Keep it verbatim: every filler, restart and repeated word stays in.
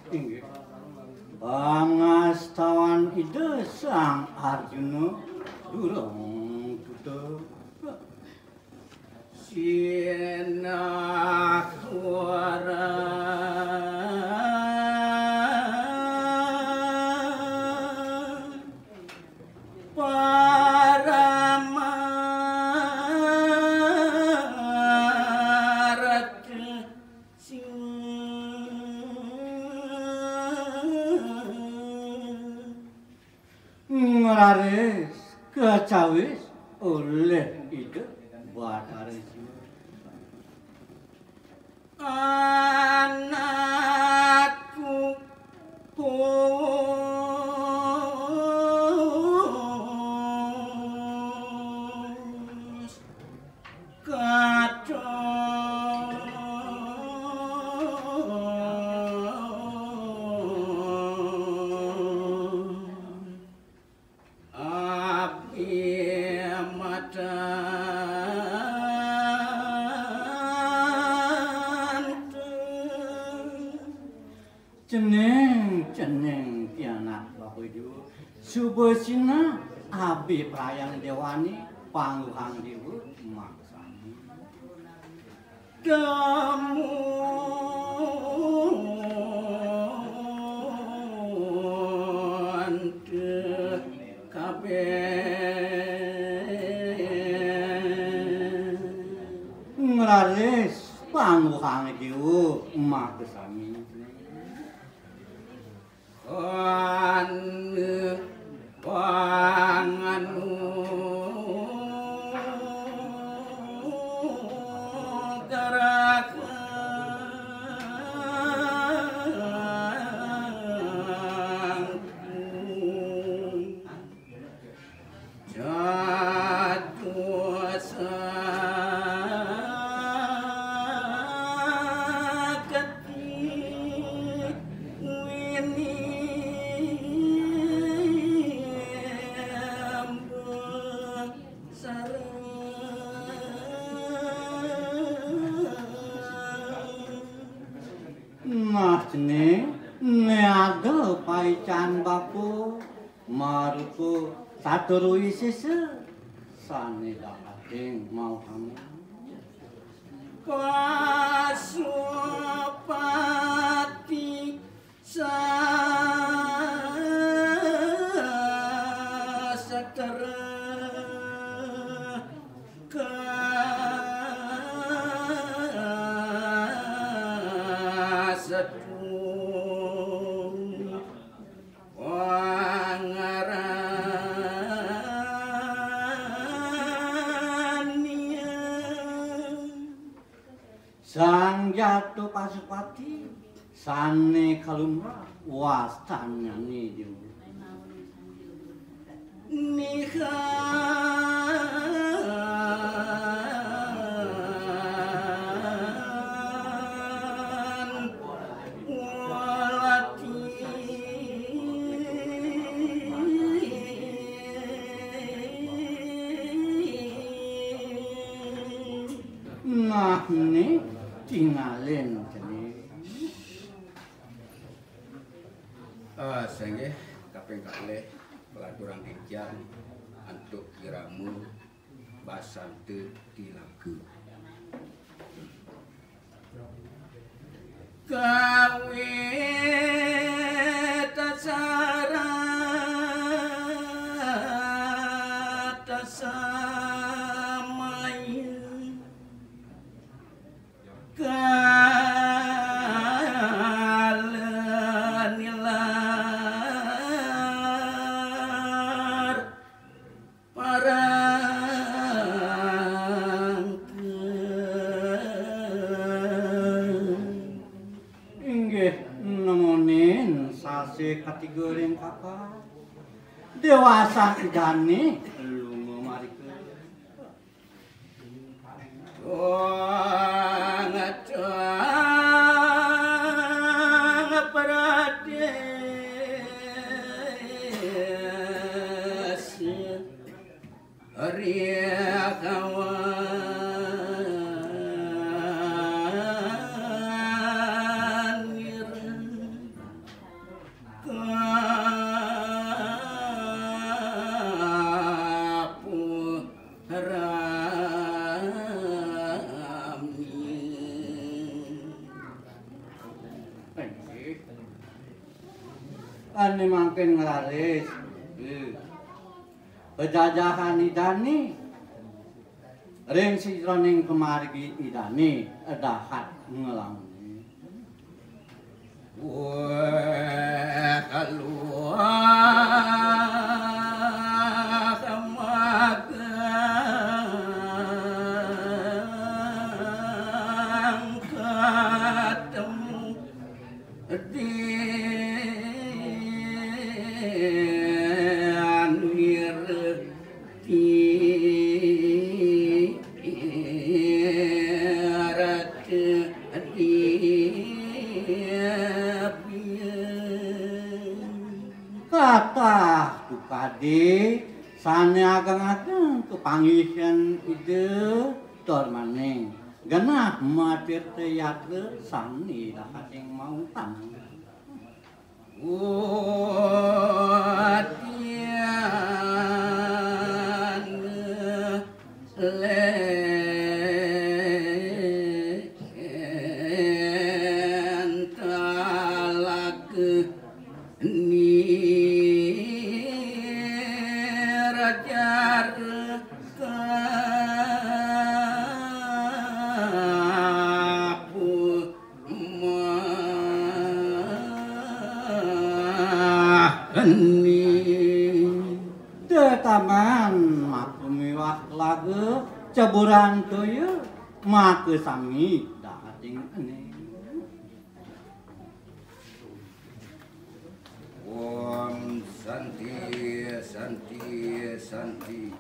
Inggih. Pangastawan Ida Sang Arjuna durung tutup. Sinah wara paramarta sing ngraris kacawis oleh Ida Batara Siwa. Anakku pus katon Abdi matan cening, cening pianak Bapak Ibu. Suba sinah abdi prayang déwani pangguhang déwa maksami. Damun teu kabéh. Ngraris pangguhang déwa maksami. Anu panganu garakan Nah, cening, né ada paican bapa, marupa saturu sisa, sané dakating mauhana. Pasupati sasetra kasetu. Pangaranian Sang Jatu Pasupati sané kalumrah wastanyané déwa. Nihan Nah, né tingalin cening. Ah, singgih kaping kalih pelaturang enjang antuk irama basanta tilaga. Kawit sarat samaya kala nilar parangkat. Inggih, nemonin sasih Katiga ring kapat. Déwasan Idané lunga marika. Tuang Tuang Pradés Riakawan Kapu Rami. Ané mangkin nglaris. Pejajahan Idané ring sajeroning pamargi Idané dahat nglamun. Wah, kaluar magang ketemu. Dian wirti rata diabia. Katah tukadé sané ageng-ageng kapanggihin Ida tur maning genah matirta yatra sané dahating mautang. Udian lén talaga nirajar kapu maheni. Tetaman maka miwah laga ceburan toya maka sami dahating ene. Om Santi, Santi, Santi.